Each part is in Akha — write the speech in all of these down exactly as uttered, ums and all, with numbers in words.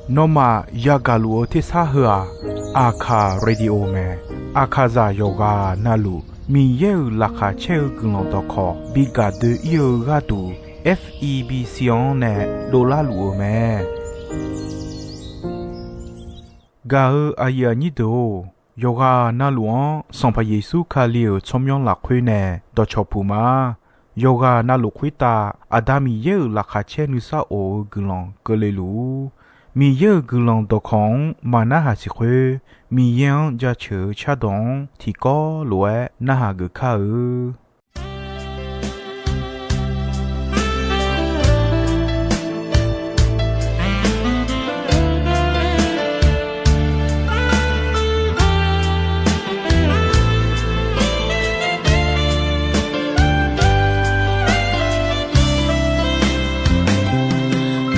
Nawmaf yagaq luf-eu tersar heu-aq, Aqkaq Radio mae. Aqkaqzaq yawqghaq navluf Miqyaer-euq laqkhaq caer-eu guiqlanq dawqkawq bi gaq doe-ir-eu gharduq, F E B C-anr nae dovlar luf-eu mae. Gaq-eu aqyuif aqnyir deuq-or, yawqghaq navluf-anr Sanqpaq Yeqsur Kali-euq tsawrmyanr lafkhoer nae dawqcawq puq ma. Yawqghaq navluf khoertav Aqda Miqyaer-euq laqkhaq caer nuisar of-eu guiqlanq keuvle luf-ur. Miqyaer-euq guiqlanq dawqkawq-anr maqnarhaq siq khoer, Miqyaer-anr jaceuq-eu cardawq-anr tiqkawv lof-aer narhaq geuf kar-eu.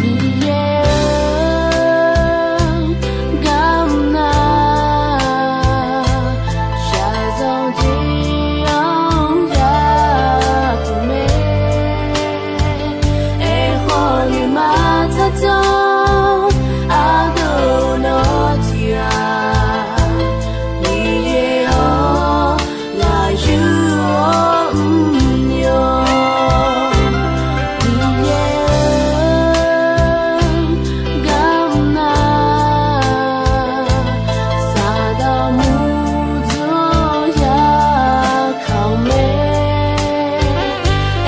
Miqyaer-anr, garmr nar, shaqzanq tiq-anr yapuq mae. Aerkhawf nuima tsardzanr ardeuv nawr tiq-aq, Miqyaer-anr ghaq yur-awr mrnya. Miqyaer-eu, garmr nar, Saqdaq murdzanr ya kaq-eu mae.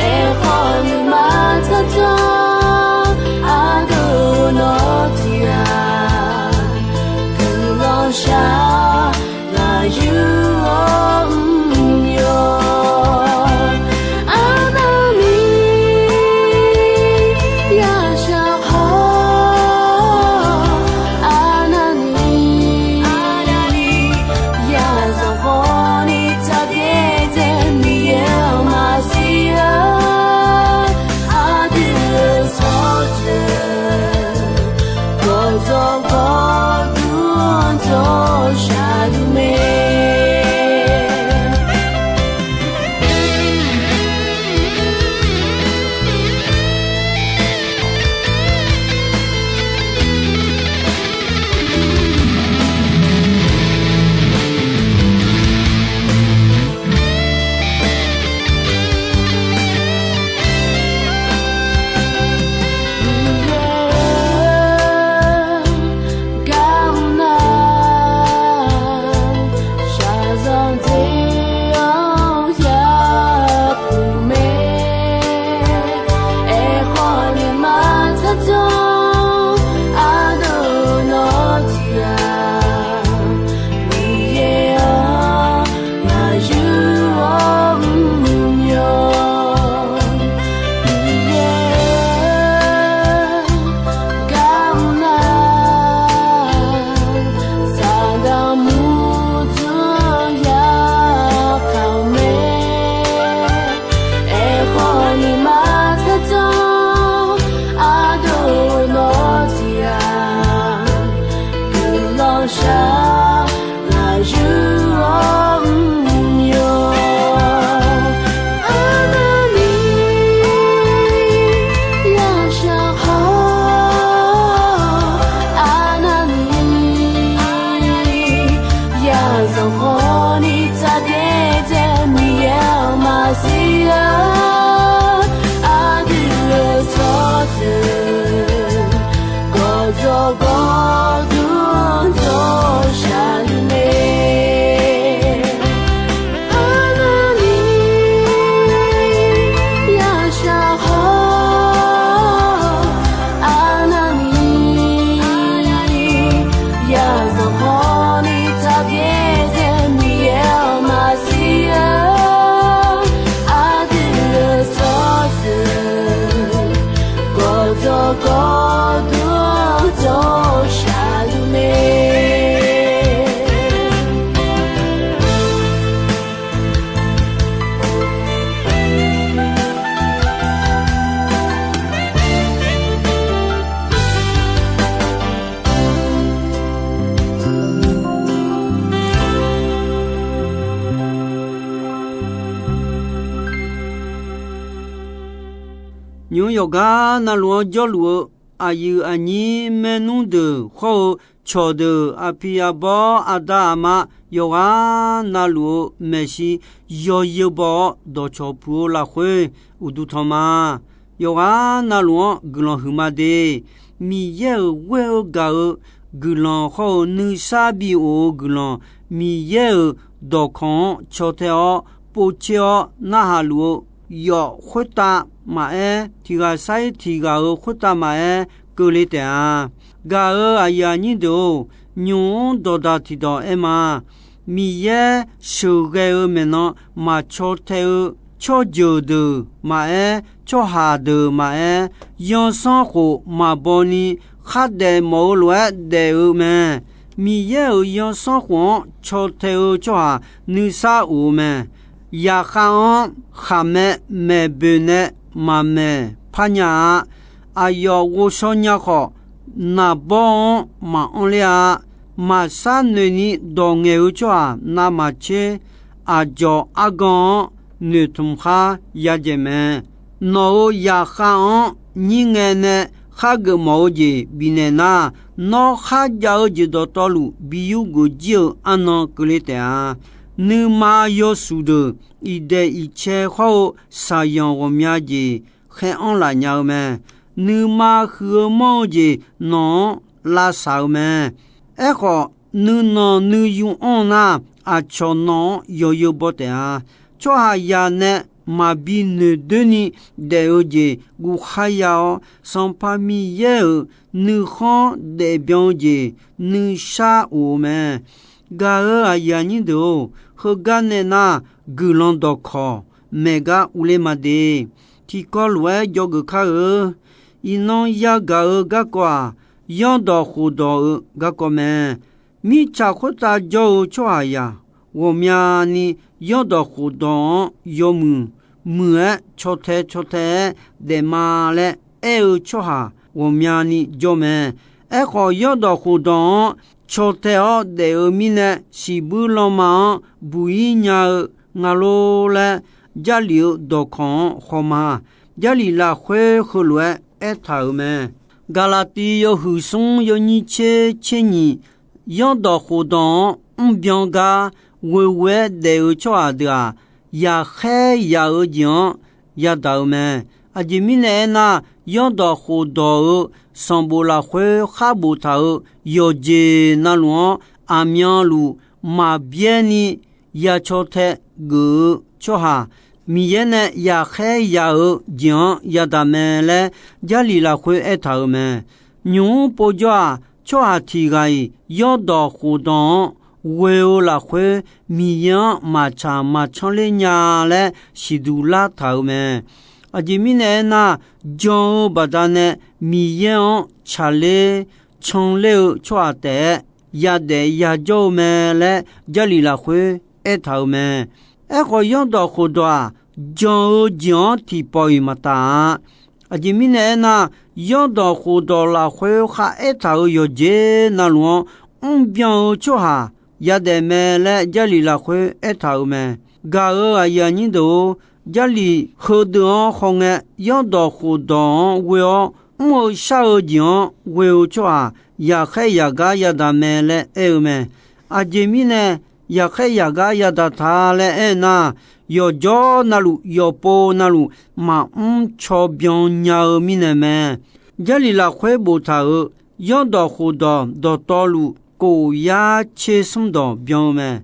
Aerkhawf nuima tsardzanr ardeuv nawr tiq-aq, guiqlanq shaq ghaq yur-awr mrnya. Arnavni yashaq khawf, arnavni yazanq khawf ni tsaqbyaer dzae Miqyaer-anr maqsiq-a. Aqdui-euq tsawrjeuq gawqdzawq gawqdmr dawq shaqluf mae. Miqyaer-eu, garmr nar, shaqzanq tiq-anr yapuq mae. Aerkhawf nuima tsardzanr ardeuv nawr tiq-aq, Miqyaer-anr ghaq yur-awr mrnya. Miqyaer-eu, garmr nar, Saqdaq murdzanr ya kaq-eu mae. Aerkhawf nuima tsardzanr ardeuv nawr tiq-aq, guiqlanq shaq ghaq yur-awr mrnya. Arnavni yashaq khawf, arnavni yazanq khawf ni tsaqbyaer dzae Miqyaer-anr maqsiq-a. Aqdui-euq tsawrjeuq gawqdzawq gawqdmr dawq shaqluf mae. Arnavni yashaq khawf, arnavni yazanq khawf ni tsaqbyaer dzae Miqyaer-anr maqsiq-a. Aqdui-euq tsawrjeuq gawqdzawq gawqdmr dawq shaqluf mae. Nymq-mr yawqgar navluf-anr jawrluf-eu aqyuif aqnyir maernmr deuq hawr-eu cawqdeuq aqpiq aqbawr aqda aqma yawqghaq navluf-eu maeqshi yawzeu baw-awr dawqcawq puq-eu lafkhoer uqduq tanq ma. Yawqghaq navluf-anr guiqlanq huiqma de. Miqyaer-euq ghoer-eu gaq-eu guiqlanq hawr-eu nuisar bi of-eu guiqlanq, Miqyaer-euq dawqkawq-anr caw tae-awr povtser-awr narhaq luf-eu yawf khoertav maqaer, tiq ghaq sar-ir tiq ghaq-euq khoertav maqaer keuvle taef-a. Gaq-euq aqyuif aqnyir deuq-or, nymq-mr dawqdaq tiqdawq aer ma. Miqyaer sheuqghae-eu maeqnan maqcaw tae-eu tsawrjeuq deuq maqaer, tsawrhaq deuq maqaer, yansanr khof maqbaw ni khardaef mawf-eu lof-aer daef-eu mae. Miqyaer-euq yansanr khof-anr caw tae-eu tsawrhaq nuisar of-eu mae. Yaqkhav-anr khaqmae maeq boeq nae maqmaeq par nya-a. Aqyawf ghovshaw nya khawf, naqbawr-anr maqanr ler-a. Maqsar noeq ni dawq ngaeq-eu tsawrhaq navmaqtser, aqdzawq argan-anr noeqtmq khar yadzaeq mae. Nawq-euq yaqkhav-anr nyir ngae nae khar geufmawf-eu jeq bifnaeq nar, nawr kharjav-eu jeq dawqtawvluf bi yurgeuf jir-eu arnan keuvle taef-a. Nuima yawshuif deuq iqdaeq iqcae hawr-eu shaqyanq ghawqmya jeq khaer-anr laf nya-eu mae. Nuima huiq-eu manr-eu jeq nawq-anr lavsaq-eu mae. Aerkhawf, nuinanq nuiyu anr-eu nar, aqcawq nawq-anr yawzeu baw taef-a. Tsawrhaqzaq nae maqbi noeqdoer ni daef-eu jeq guvkhar ya-awr, Sanqpaq Miqyaer-euq nuikhanr daefbyan-eu jeq nuisar of-eu mae. Gaq-euq aqyuif aqnyir deuq-or, heugar nae nar, guiqlanq dawqkawq maeq gar urler ma de. Tiqkawv lof-aer dzawgeuf kar-eu, iqnan yagaq-eu garkawv-aq, yanrdawq khofdawq-eu garkawv mae. Mirtsaq khoertav jawr-eu tsawrhaqzaq ghawqmyani yanrdawq khofdawq-anr yawmuiq muiq-aer caw tae caw tae-aer daef ma laer aer-eu tsawrhaq ghawqmyani jawr mae. Aerkhawf, yanrdawq khofdawq-anr caw tae-awr daef-eu mirnae, siqbuir lanma-anr buq-ir nya-eu nga lor laer, Jarlif-eu dawqkawq-anr haw ma. Jarlif lafkhoer heulof-aer aertaq-euq mae. Gaqlaqtiv yawhuiq smr yawnyir tser tser nyiq, yanrdawq khofdawq-anr mrbyan gar ghoeghoe-aer daef-eu tsawrhaq deuq-aq, yaqkhaer yaq-eu jeq-anr yadaq-eu mae. Aqjeq mirnae aernar, yanrdawq khofdawq-eu sanqbof lafkhoer khar boftaq-euq yawqjeq navluf-anr aqmyanluf maqbyaer ni ya caw tae geuf-eu tsawrhaq, Miqyaer nae yaqkhaer yaq-eu jeq-anr yadaq mae laer Jarlif lafkhoer aertaq-euq mae. Nymq-mr povjawr-aq, tsawrhaq tiq ghaq-iq yanrdawq khofdawq-anr ghoe-eu lafkhoer Miqyaer-anr maqtsaq maqcanr ler nya laer siqduq lartaq-euq mae. Aqjeq mirnae aernar, jan-eu baqdanae Miqyaer-anr tsaqler canler-eu tsawrhaq taef-aer yadaef yajawr-eu mae laer Jarlif lafkhoer aertaq-euq mae. Aerkhawf, yanrdawq khofdawq-aq, jan-eu jeq-anr tiqpawf-iq maqtaf-a. Aqjeq mirnae aernar, yanrdawq khofdawq lafkhoer khar aertaq-euq yawqjeq navluf-anr mrbyan-eu tsawrhaq yadaef mae laer Jarlif lafkhoer aertaq-euq mae. Gaq-euq aqyuif aqnyir deuq-or, Jarlif heudeuq-anr hawngae, yanrdawq khofdawq-anr ghoe-awr mr-eu shar-eu jeq-anr ghoe-eu tsawrhaq yaqkhaer yaqgar yadaq mae laer aer-eu mae. Aqjeq mirnae yaqkhaer yaqgar yadaq ta laer aer nar, yawqjawr navluf yawqpov navluf maqmr caw byan nya-eu mirnae mae. Jarlif lafkhoer boftaq-euq yanrdawq khofdawq dawqtawvluf kof yar tser smr dawq byan-eu mae.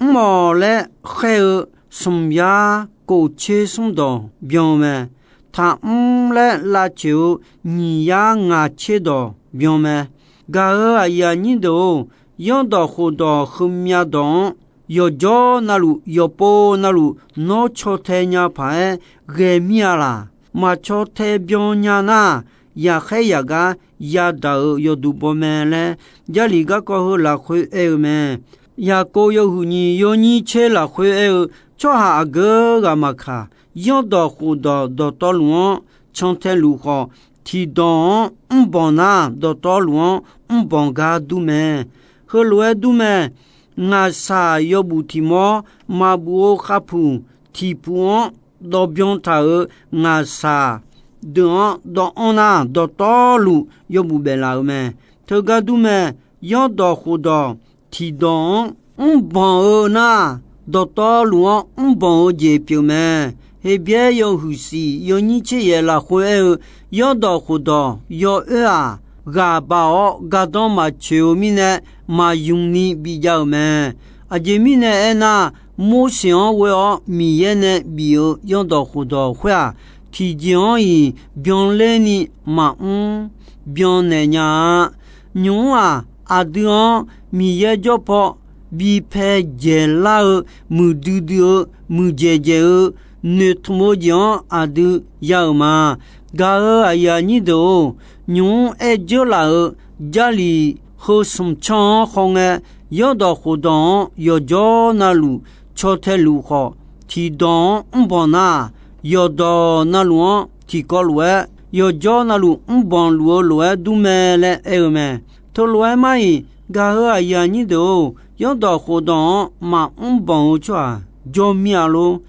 Mr-awq laer khaer-eu smq yar kof tser smr dawq byan-eu mae. Taqmr laer lavcoeq-eu nyiq yar ngaq tser dawq byan mae. Gaq-euq aqyuif aqnyir deuq-or, yanrdawq khofdawq heumya dawq-anr yawqjawr navluf yawqpov navluf nawr caw tae nya paq-aer ghae mir-a laq. Maqcaw tae byan nya nar, yaqkhaer yaqgar yadaq-euq yawduq baw mae laer Jarlif garkawv heu lafkhoer aer-eu mae. Yaqkov yawhuiq nyiq yawnyir tser lafkhoer aer-eu, tsawrhaq aqgeu ghaq maqkaq, yanrdawq khofdawq dawqtawvluf-anr cantae luf khawf, tiqdawq-anr mrbanq nar, dawqtawvluf-anr mrbanq gar dur mae. Heulof-aer dur mae. Ngaqshaq yawbuf tiq mawr maqbuf-eu khavpuq tiq puq-anr dawvbyan taq-euq ngaqshaq deuq-anr dawvanr nar, dawqtawvluf yawbuf baef laf-euq mae. Teugar dur mae. Yanrdawq khofdawq tiqdawq-anr mrbanq-eu nar, dawqtawvluf-anr mrbanq-eu jeq pyeuf mae. Heqbyaer yawhuiq siq yawnyir tser yaef lafkhoer aer-eu, yanrdawq khofdawq yawoer-aq, ghaq baq-awr gardanr maqtsoeq-eu mirnae, maqymq ni bijav-euq mae. Aqjeq mirnae aernar, Morseq-anr ghoe-awr Miqyaer nae bif-eu yanrdawq khofdawq khoer-aq, tiqjeq-anr-iq byanler ni maqmr byannaeq nya-a. Nymq-mr-aq, aqdui-anr Miqyaer jawr paw bipae dzaeqlar-eu muiqdui dui-eu muiqdzaeq dzaeq-eu noeqtmq-eu jeq-anr aqdui ya-euq ma. Gaq-euq aqyuif aqnyir deuq-or, nymq-mr aer dzeurlaf-euq Jarlif heu smq tsanr-anr khawngae, yanrdawq khofdawq-anr yawqjawr navluf caw tae luf khawf, tiqdawq-anr mrbanq nar, yawqdawq navluf-anr tiqkawv lof-aer yawqjawr navluf mrbanq luf-eu lof-aer dur mae laer aer-eu mae. Teulof-aer mar-iq, gaq-euq aqyuif aqnyir deuq-or, yanrdawq khofdawq-anr maqmr banq-eu tsawrhaq jawr mir-a lor.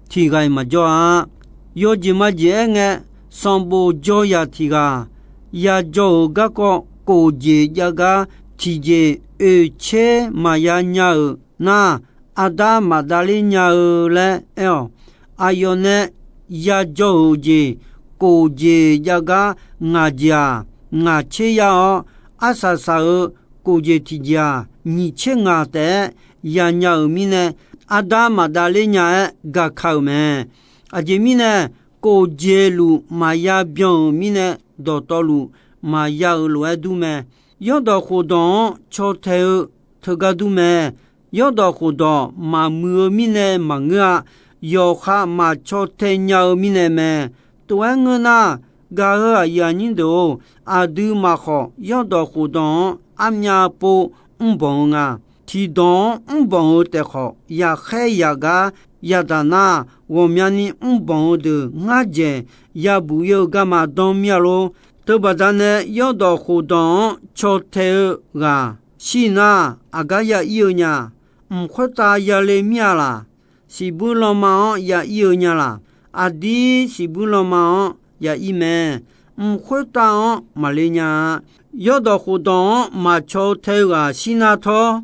Tiq ghaq-iq maqjawr-a. Yawjeq majeq aer ngae, sanqbof dzaw yaq tiq ghaq yajawr-euq garkawv kof jeq jav gar tiqjeq oeq tser maqya nya-euq nar, aqda maqdav ler nya-eu laer aer-awq. Aqyawf nae yajawr-euq jeq kof jeq jav gar ngaq jeq-aq, ngaq tser yar-awr, arsaq saq-euq kof jeq tiqjeq-aq, nyiq tser ngaq taef-aer yanya-euq mirnae, aqda maqdav ler nya-aer gaka-euq mae. Aqjeq mirnae, kof jeq luf maqya byan-euq mirnae, dawqtawvluf maqya-euq lof-aer dur mae. Yanrdawq khofdawq-anr caw tae-eu teugar dur mae. Yanrdawq khofdawq maqmuiq-eu mirnae maqngeur-a. Yawqha maqcaw tae nya-eu mirnae mae. Tov-aer ngeur nar, gaq-euq aqyuif aqnyir deuq-or, aqdui maqkhawf yanrdawq khofdawq-anr armyav pov mrbanq-eu nga. Tiqdawq-anr mrbanq-eu taef khawf, yaqkhaer yaqgar yadaq nar, ghawqmyani mrbanq-eu deuq ngar dzaeq yabuq ir-eu garma danr mir-a lor. Teubaqda nae yanrdawq khofdawq-anr caw tae-eu ghaq shir nar, aqgar ya ir-eu nya. Mq khoertav yale mir-a laq. Siqbuir lanma-anr ya ir-eu nya laq. Aqdir siqbuir lanma-anr ya ir mae. Mq khoertav-anr maqle nya-a. Yanrdawq khofdawq-anr maqcaw tae-eu ghaq shir nar tawr,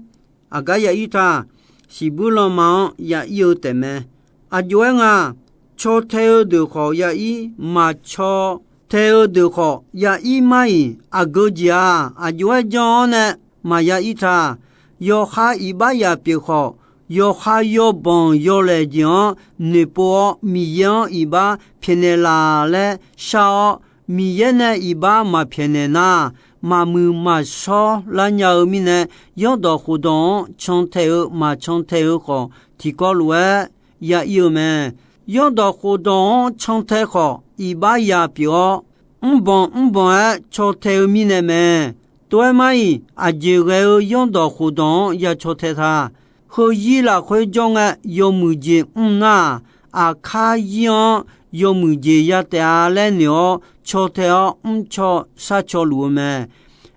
aqgar ya ir ta. Siqbuir lanma-anr ya ir-eu taefmae. Aqjox-aer nga, caw tae-eu deuq khawf ya ir, maqcaw tae-eu deuq khawf ya ir mar-iq, aqgeu jeq-aq, aqjox-aer janr-awr nae maqya ir ta. Yawqha iqbax yaf pyeuf khawf, yawqha yawbanq yawlaeq jeq-anr noeqpov-awr, Miqyaer-anr iqbax pyaeqnaeq laf laer shar-awr, Miqyaer nae iqbax maqpyaeqnaeq nar, maqmuiq maqshawr lar nya-eu mirnae, yanrdawq khofdawq-anr cantae-eu maqcantae-eu khawf, tiqkawv lof-aer ya ir-eu mae. Yanrdawq khofdawq-anr cantae khawf, iqbax yaf pyeuf-awr, mrbanq mrbanq-aer caw tae-eu mirnae mae. Tov-aer mar-iq, aqjeq ghae-eu yanrdawq khofdawq-anr ya caw tae ta. Heuzir lafkhoer jawr ngae, yawmuiq jeq mr nar-aq, aqkar zir-anr yawmuiq jeq ya taef-a laer noeq-awr, caw tae-awr mrcaw sharcaw luf-eu mae.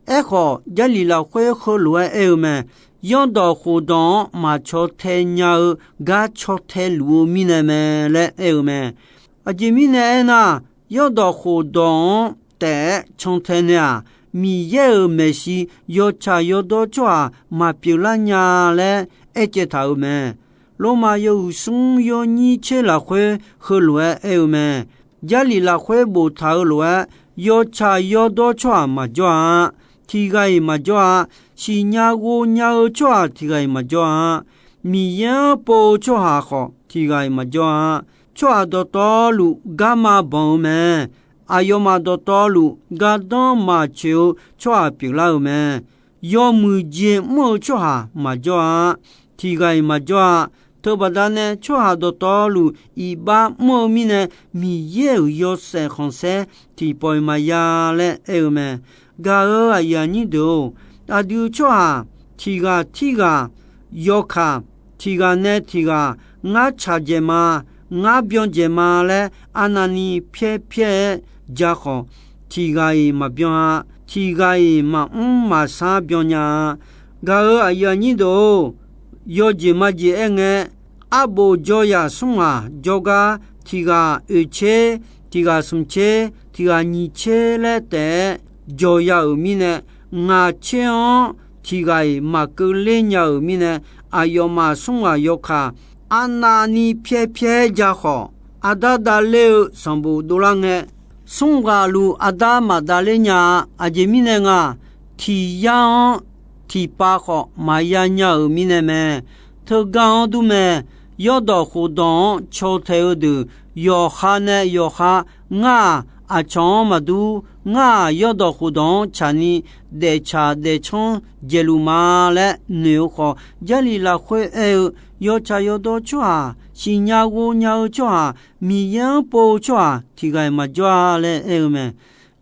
Aerkhawf, Jarlif lafkhoer heulof-aer aer-eu mae. Yanrdawq khofdawq-anr maqcaw tae nya-eu gar caw tae luf-eu mirnae mae laer aer-eu mae. Aqjeq mirnae aernar, yanrdawq khofdawq-anr taef-aer cantae nae-aq, Miqyaer-euq maeqshi yawtsaq yawdawr tsawrhaq maqpyeuf lar nya laer aercaev taq-euq mae. Lormav yawhuiq smr yawnyir tser lafkhoer heulof-aer aer-eu mae. Jarlif lafkhoer boftaq-eu lof-aer, yawtsaq yawdawr tsawrhaq maqjawr-a. Tiq ghaq-iq maqjawr-a. Siqnya ghovnya-eu tsawrhaq tiq ghaq-iq maqjawr-a. Miqyaer-anr pov-eu tsawrhaq khawf tiq ghaq-iq maqjawr-a. Tsawrhaq dawqtawvluf garma banq-eu mae. Aqyawfmaf dawqtawvluf gardanr maqtsoeq-eu tsawrhaq pyeuflar-euq mae. Yawmuiq jeq mr-eu tsawrhaq maqjawr-a. Tiq ghaq-iq maqjawr-a. Teubaqda nae tsawrhaq dawqtawvluf iqbax mr-eu mirnae, Miqyaer-euq yawshaef khanqsaer tiqpawf-iq maqya laer aer-eu mae. Gaq-euq aqyuif aqnyir deuq-or, aqdui tsawrhaq tiq ghaq tirghaq yawkaq, tiq ghaq nae tiq ghaq ngar tsaq dzaeq ma, ngar byan dzaeq ma laer arnavni pyaer pyaer-aer ja khawf, tiq ghaq-iq maqbyan-a. Tiq ghaq-iq maqmr maqshar byan nya-a. Gaq-euq aqyuif aqnyir deuq-or, yawjeq majeq aer ngae, arbof jawr yaq smr ghaq jawrgar tiq ghaq oeq tser tiq ghaq smq tser, tiq ghaq nyiq tser laer taef-aer jawr ya-euq mirnae, ngaq tser-anr tiq ghaq-iq maqkeuv ler nya-euq mirnae, aqyawfmaf smr ghaq yawkaq arnavni pyaer pyaer ja khawf, aqdar davler-eu sanqbof dovlar ngae, smr ghaq luf aqdar maqdavler nya-a. Aqjeq mirnae nga, tiq yar-anr tiqpav khawf maqya nya-euq mirnae mae. Teugar-anr dur mae. Yawrdawq khofdawq-anr caw tae-eu deuq, yawqha nae yawqha, ngar-aq, aqcawq-anr maqdur. Ngar-aq, yawrdawq khofdawq-anr tsaqni daeftsaq daefcanr dzaeqluf ma laer noeq-eu khawf, Jarlif lafkhoer aer-eu, yawtsaq yawdawr tsawrhaq, siqnya ghovnya-eu tsawrhaq, Miqyaer-anr pov-eu tsawrhaq tiq ghaq-iq maqjawr-a laer aer-eu mae.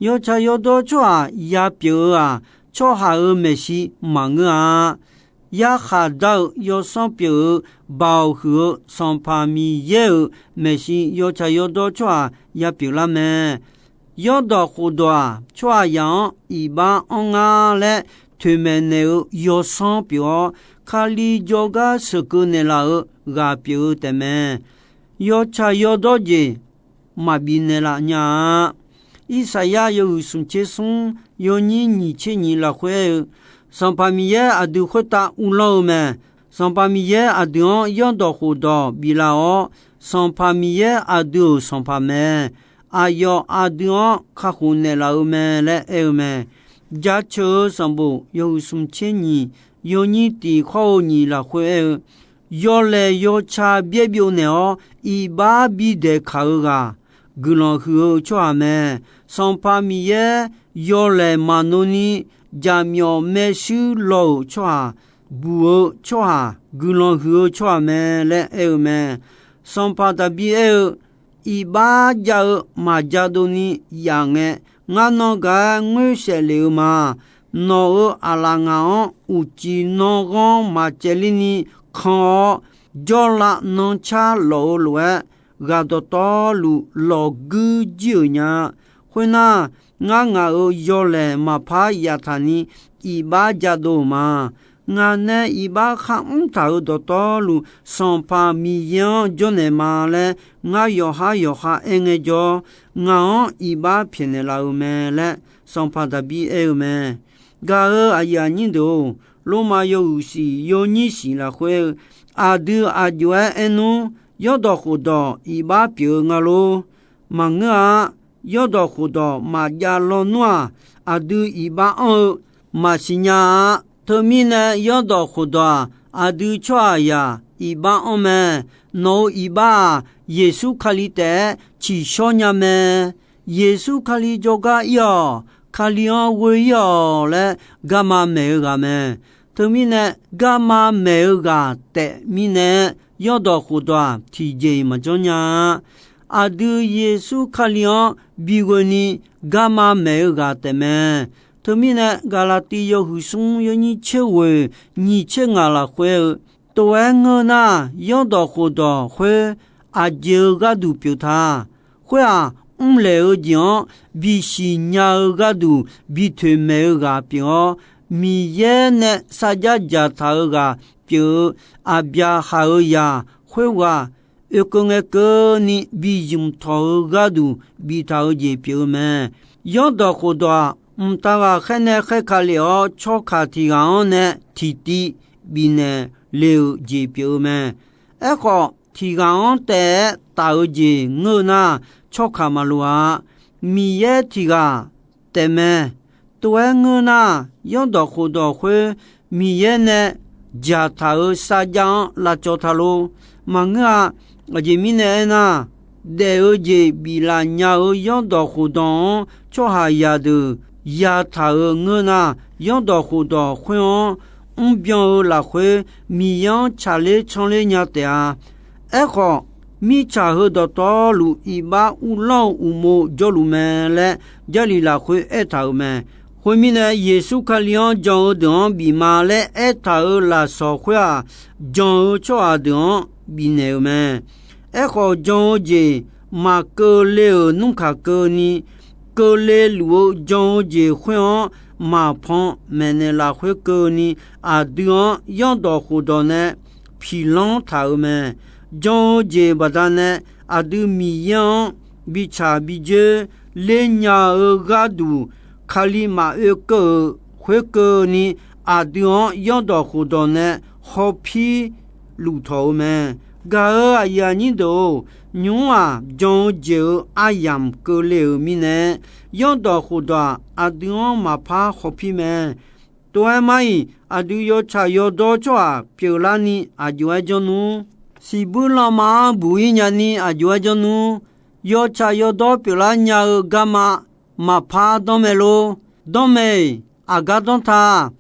Yawtsaq yawdawr tsawrhaq ya pyeuf-eu-aq, tsawrhaq-euq maeqshi maqngeur-a. Yarkhaq dar-eu yawsanr pyeuf-eu, Baoq huiq-eu Sanqpaq Miqyaer-euq maeqshi yawtsaq yawdawr tsawrhaq ya pyeuflar mae. Yawrdawq khofdawq-aq, tsawrhaqzaq-anr iqbax anr ngar laer toeqmaeq naeq-eu yawsanr pyeuf-awr, Kali jawrgar sheuqkeuv naeqlaf-eu ghaq pyeuf-eu taefmae. Yawtsaq yawdawr jeq maqbif naeqlaf nya-a. Irsaqyar yawhuiq smq tser smr, yawnyir nyiq tser nyiq lafkhoer aer-eu, Sanqpaq Miqyaer aqdui khoertav uvlanr-eu mae. Sanqpaq Miqyaer aqdui-anr yawrdawq khofdawq biflaf-awr, Sanqpaq Miqyaer aqdui-euq Sanqpaq mae. Aqyawf aqdui-anr kakhof naeqlaf-eu mae laer aer-eu mae. Jaceuq-eu sanqbof yawhuiq smq tser nyiq, yawnyir tiq khawr-eu nyiq lafkhoer aer-eu, yawlaeq yawca byaer byov naeq-awr iqbax bidaeq kaq-eu ghaq, guiqlanq huiq-eu tsawrhaq mae. Sanqpaq Miqyaer yawlaeq maqnov ni jaqmyawf maershuir law-euq tsawrhaq, buq-eu tsawrhaq, guiqlanq huiq-eu tsawrhaq mae laer aer-eu mae. Sanqpaq Daqbir aer-eu, iqbax jav-eu maqjadov ni yaf ngae, ngar nan gaq-aer ngoer saef lef-eu ma. Nawq-euq aqlaf ngaq-anr uqcif nan ghanr maqcaevler ni kan-awr, jawrlav nancar lawf-eu lof-aer, ghaq dawqtawvluf lawqguir jir-euq nya. Khoernar, ngar ngaq-euq yawlaeq maqpar yaftaq ni iqbax jadov-euq ma. Ngaq nae iqbax kharmr taq-euq dawqtawvluf, Sanqpaq Miqyaer-anr jawrnaeq ma laer ngar yawqhar yawqha aer ngae jawr, ngaq-anr iqbax pyaeqnaeq laf-euq mae laer Sanqpaq Daqbir aer-eu mae. Gaq-euq aqyuif aqnyir deuq-or, Lormav yawhuiq siq yawnyir siq lafkhoer aer-eu, aqdui aq jov-aer aernmr, yawrdawq khofdawq iqbax pyeuf-eu nga lor. Maqngeur-a. Yawrdawq khofdawq maqjav lawnmr-aq, aqdui iqbax anr-eu maqsiq nya-a. Teumirnae yawrdawq khofdawq-aq, aqdui tsawrhaqzaq iqbax anr mae. Nawq-euq iqbax-aq, Yeqsur Kali taef-aer tsiqshawr nya mae. Yeqsur Kali jawrgar ir-awq, Kali-anr ghoe ir-awq laer garma maeq-eu ghaq mae. Teumirnae garma maeq-eu ghaq taef mirnae, yawrdawq khofdawq-aq tiqjeq-iq maqjanr nya-a. Aqdui Yeqsur Kali-anr bighoe ni garma maeq-eu ghaq taef mae. Teumirnae Gaqlaqtiv yawhuiq smr yawnyir tser ghoeq nyiq tser ngaq lafkhoer-eu, tov-aer ngeur nar, yawrdawq khofdawq khoer aqjeq-eu gharduq pyeuf ta. Khoer-aq, mrlaeq-eu jeq-anr bisiq nya-eu gharduq bi toeqmaeq-eu ghaq pyeuf-awr, Miqyaer nae sarjax dzaqtaq-eu ghaq pyeuf-eu Aqbyaqhaq-euq zaq khoerghaq oekeuv ngae keuvni bi zmq tawq-eu gharduq biftaq-eu jeq pyeuf-eu mae. Yawrdawq khofdawq-aq, mqtav ghaqkhaer nae khaerkaq lef-awr, tsawrkaq tiq ghaq-anr nae tiqtiv bifnaeq le-euq jeq pyeuf-eu mae. Aerkhawf, tiq ghaq-anr taef-aer taf-eu jeq ngeur-eu nar, tsawrkaq maqloq-a. Miqyaer tiq ghaq taefmae. Tov-aer ngeur nar, yawrdawq khofdawq khoer Miqyaer nae dzaqtaq-euq sarjax-anr lavcawv ta lor. Maqngeur-a. Aqjeq mirnae aernar, daef-eu jeq biflaf nya-eu yawrdawq khofdawq-anr tsawrhaqzaq deuq yataq-euq ngeur nar, yawrdawq khofdawq khoer-anr mrbyan-eu lafkhoer Miqyaer-anr tsaqler canler nya taef-a. Aerkhawf, mirtsaq heu dawqtawvluf iqbax uvlanr-eu uqmov jawrluf mae laer Jarlif lafkhoer aertaq-euq mae. Khoermirnae, Yeqsur Kali-anr jan-eu deuq-anr bif ma laer aertaq-euq lafsawq khoer-aq, jan-eu tsawrhaq deuq-anr bifnaeq-euq mae. Aerkhawf, jan-eu jeq maqkeuvle-euq nmr kaq keuvni, keuvle luf-eu jan-eu jeq khoer-anr maqpan maeqnaeq lafkhoer keuvni, aqdui-anr yawrdawq khofdawq nae piqlanr taq-euq mae. Jan-eu jeq baqdanae aqdui Miqyaer-anr bi tsaq bi dzoer ler nya-eu gharduq, Kali maqoe keuv-euq khoerkeuvni, aqdui-anr yawrdawq khofdawq nae hawpir luftawq-eu mae. Gaq-euq aqyuif aqnyir deuq-or, nymq-mr-aq, jan-eu jeq-euq aryamq keuvle-euq mirnae, yawrdawq khofdawq-aq, aqdui-anr maqpar hawpir mae. Tov-aer mar-iq, aqdui yawtsaq yawdawr tsawrhaq pyeuflarni aq jov-aer janr nmr. Siqbuir lanma-anr buq-ir nyani aq jov-aer janr nmr. Yawtsaq yawdawr pyeuflar nya-eu garma maqpar danr mae lor. Danr mae-iq, aqgar danr ta.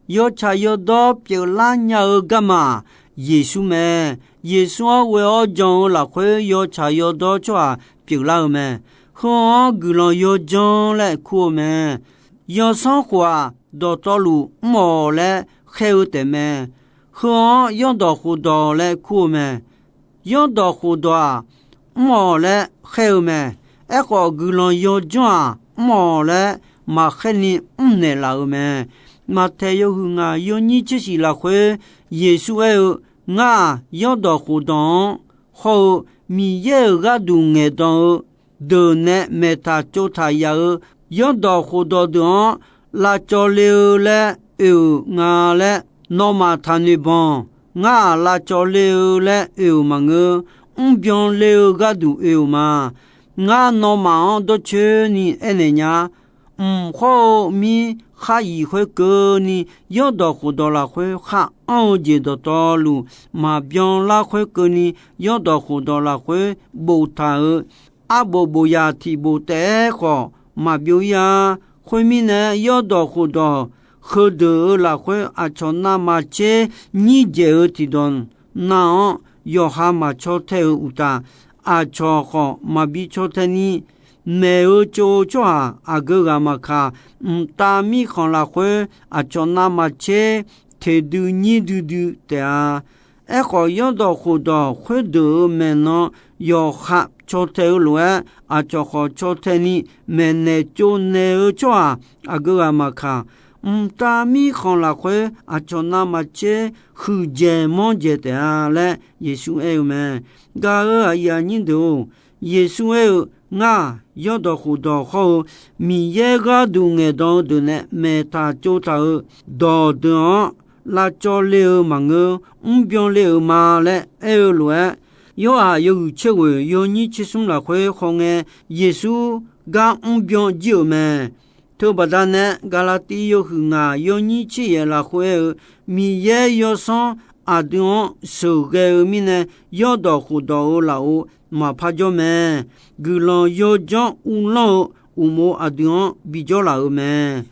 Yawtsaq yawdawr pyeuflar nya-eu garma-aq, Yeqsur mae. Yeqsur-anr ghoe-awr jan-eu lafkhoer yawtsaq yawdawr tsawrhaq pyeuflar-eu mae. Heu-anr guiqlanq yawjanr laer kur-eu mae. Yawsanr khof-aq, dawqtawvluf mr-awq laer khaer-eu taefmae. Heu-anr yawrdawq khofdawq laer kur-eu mae. Yawrdawq khofdawq-aq, mr-awq laer khaer-eu mae. Aerkhawf, guiqlanq yawjanr-aq, mr-awq laer maqkhaer ni mrnaeq laf-euq mae. Maqtaeq yawhuiq ngaq yawnyir tser shif lafkhoer, Yeqsur aer-eu, Ngar-aq, yawrdawq khofdawq-anr hawr-eu Miqyaer-euq gharduq ngaeqdan-eu deuq nae maeqtaq tsovtaq yaf-eu yawrdawq khofdawq deuq-anr lavcawv le-eu laer oe-euq nga laer nawmaf taqnoeq banq. Ngar-aq, lavcawv le-eu laer oe-euq maqngeur. Mrbyan le-eu gharduq oe-euq ma. Ngar nawmaf-anr dawrcoeni aernaeq nya. Mq hawr-eu mir khar yif khoerkeuvni, yawrdawq khofdawq lafkhoer khar anr-eu jeq dawqtawvluf maqbyan lar khoerkeuvni, yawrdawq khofdawq lafkhoer boftaq-euq arbof bofyaf tiq bof taef-aer khawf maqbyov-ir-a. Khoermirnae, yawrdawq khofdawq heudeuq-euq lafkhoer aqcawq navmaqtser nyir dzaeq-eu tiqdawq nav-anr yawqha maqcaw tae-euq uqtaf, aqcawq khawf maqbi caw tae ni, maeq-eu tsov-eu tsawrhaq aqgeu ghaq maqkaq, mqtav mirkhanq lafkhoer aqcawq navmaqtser teqdui nyir duidui taef-a. Aerkhawf, yawrdawq khofdawq khoerdeuq-euq maeqnan yawqha caw tae-eu lof-aer, aqcawq khawf caw tae ni maeqnaeq tsovnaeq-eu tsawrhaq aqgeu ghaq maqkaq, mqtav mirkhanq lafkhoer aqcawq navmaqtser huiqdzaeq manrdzaeq taef-a laer Yeqsur aer-eu mae. Gaq-euq aqyuif aqnyir deuq-or, Yeqsur aer-eu, Ngar-aq, yawrdawq khofdawq hawr-eu Miqyaer gharduq ngaeqdan-eu deuq nae maeqtaq tsovtaq-euq dawqdeuq-anr lavcawv le-eu maqngeur, mrbyan le-euq ma laer aer-eu lof-aer, Yorhaq yawhuiq tser ghoeq yawnyir tser smr lafkhoer khawf ngae, Yeqsur gar mrbyan jir-euq mae. Teubaqda nae Gaqlaqtiv yawhuiq ngaq yawnyir tser yaef lafkhoer aer-eu, Miqyaer yawsanr aqdui-anr sheuqghae-eu mirnae, yawrdawq khofdawq-euq lafov maqpar jawr mae. Guiqlanq yawjanr uvlanr-eu uqmov aqdui-anr bijawr laf-euq mae.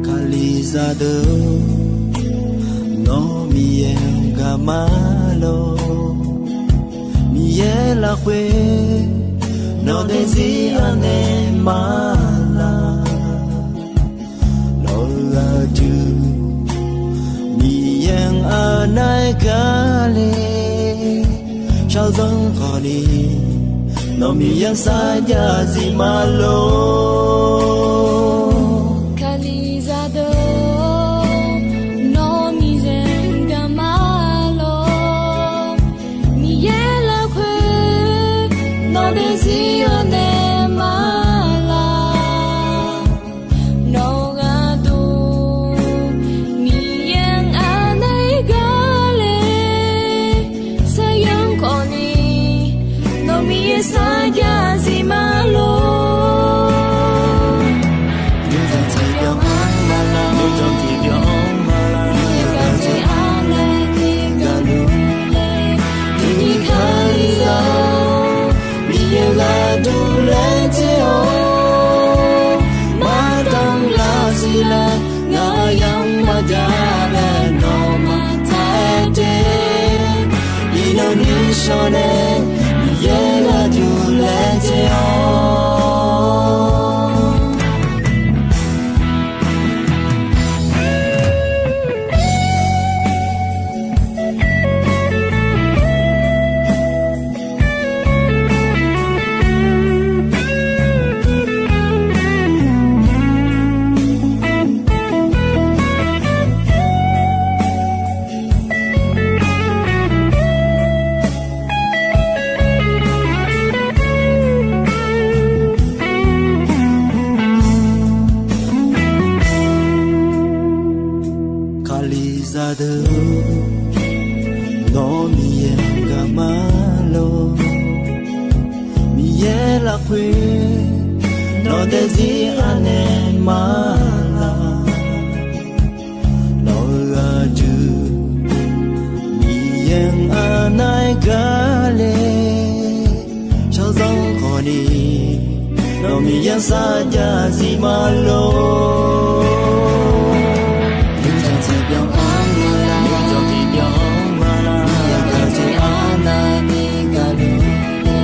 Kalizaq deuq-or, nawr Miqyaer-anr gaq ma lor. Miqyaer lafkhoer nawq daefzir anaeq ma laq. Nawq-eu aqdui Miqyaer-anr anaeq gaq le. Shaqzanr khawfni nawq Miqyaer-anr sarjax zif ma lor. Kalizaq deuq-or, nawr Miqyaer-anr gaq ma lor. Miqyaer lafkhoer nawq daefzir anaeq ma laq. Nawq-eu aqdui Miqyaer-anr anaeq gaq le. Saqyanr khawfni nawq Miqyaer sarjax zif ma lor. Yawdzanq tiqbyan-anr ma laq, yawdzanq tiqbyan-anr ma laq, Miqyaer gaqdzae arnaeq ni gaqluf le. Nyiq Kalizaq-or, Miqyaer gharduq laer tser-awr, maqdanr lar siq laer, ngaq yamq maqjav laer nawmaf taq-aer de. Iqnan nishawr nae Miqyaer gharduq laer tser-awr, Zaqdeuq-or, nawr Miqyaer gaqma lor. Miqyaer lafkhoer nawqdae zir anaeq ma laq. Nawq-euq aqdui Miqyaer-anr arnav-aer gaq-le. Shaqzanr khawfni nawq Miqyaer sarjax zif ma lor. Nuijan tiqbyan-anr ma laq, nuijan tiqbyan-anr ma laq, Miqyaer gaqdui arnavni gaqluf-a.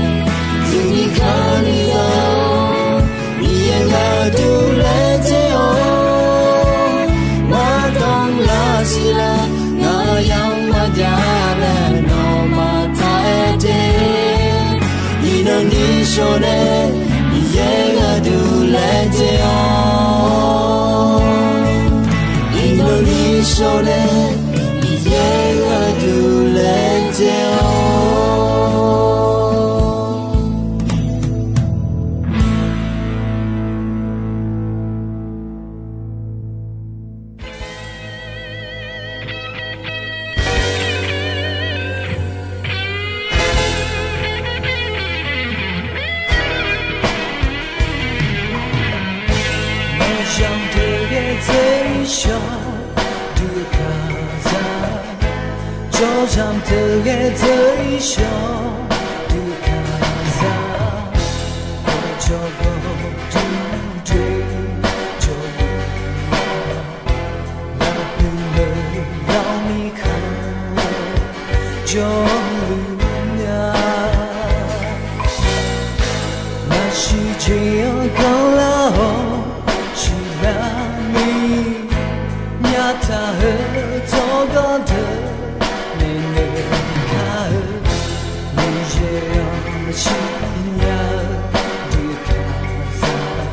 Zuini kali za-or, Miqyaer gaqdui laer dzae-awr, maqdanr lar siqlar, ngaq yamq maqjav laer nawmaf taq-aer de. Iqnan ni shawr nae Miqyaer gaqdui laer dzae-awr, iqnan ni shawr nae Miqyaer gaqdui laer dzae-awr. Maqzanq deuq ghae dzeur-ir shawr, dui-eu kaqzaq. Jawrzaq deuq ghae dzeur-ir shawr, dui-eu kaqzaq. Jawrgawr duq doe jawrluf-a, lafpuq lawq lawq mirkhanq jawrluf-a. Maqsiq jeq-anr ganrlar-awr siqlar ni, nyaftaq heu tsawrganr deuq maeqnaeq kar-eu, Miqyaer-anr siqnya-eu dui-eu kaqzaq.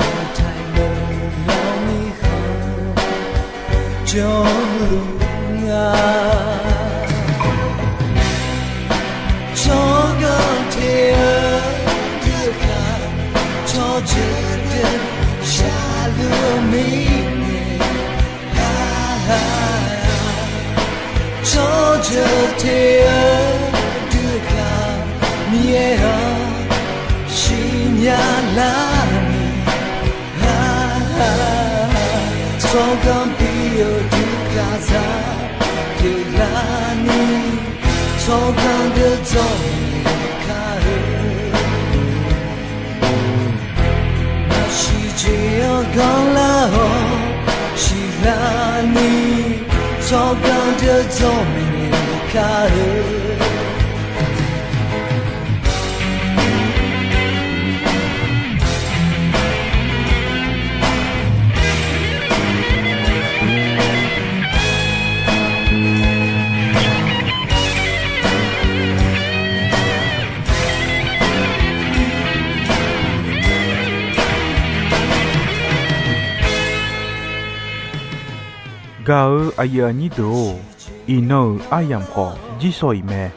Lawqtaiq lawq lawq mirkhanq jawrluf-a. Tsawrganr te-eu dui-eu kaq, tsawrjeuq deuq shaqluf-eu mirnae, tsawrjeuq te-eu dui-eu kaq, Miqyaer-anr siqnya lar-eu, tsawrganr bi-eu dui-eu kaqzaq pyeuflar ni, tsawrganr deuq dzawrnaeq kar-eu. Maqsiq jeq-anr ganrlar-awr siqlar ni, tsawrganr deuq dzawrnaeq kar-eu. Gaq-eu aqyuif aqnyir deuq-or, iqnan-euq aryamq khawf jirsawq iq mae.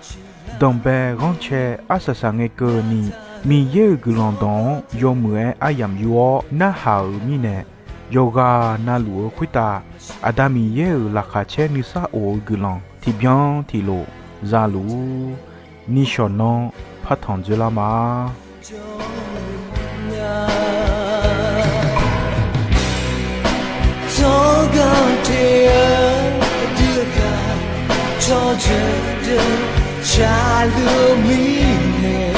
Danqbae ghanrcae arsaq saq ngae keuvni, Miqyaer-euq guiqlanq dawq-anr yawmuiq-aer aryamq yur-awr narhaq-euq mirnae, yawqghaq navluf-eu khoertav Aqda Miqyaer-euq laqkhaq caer nuisar of-eu guiqlanq tiqbyan tiqlof za luf-ur. Nishawq nanr partanq dzoerlar ma. Tsawrganr te-eu dui-eu kaq, tsawrjeuq deuq shaqluf-eu mirnae,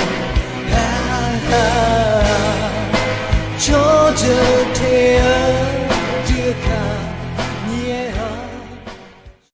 tsawrjeuq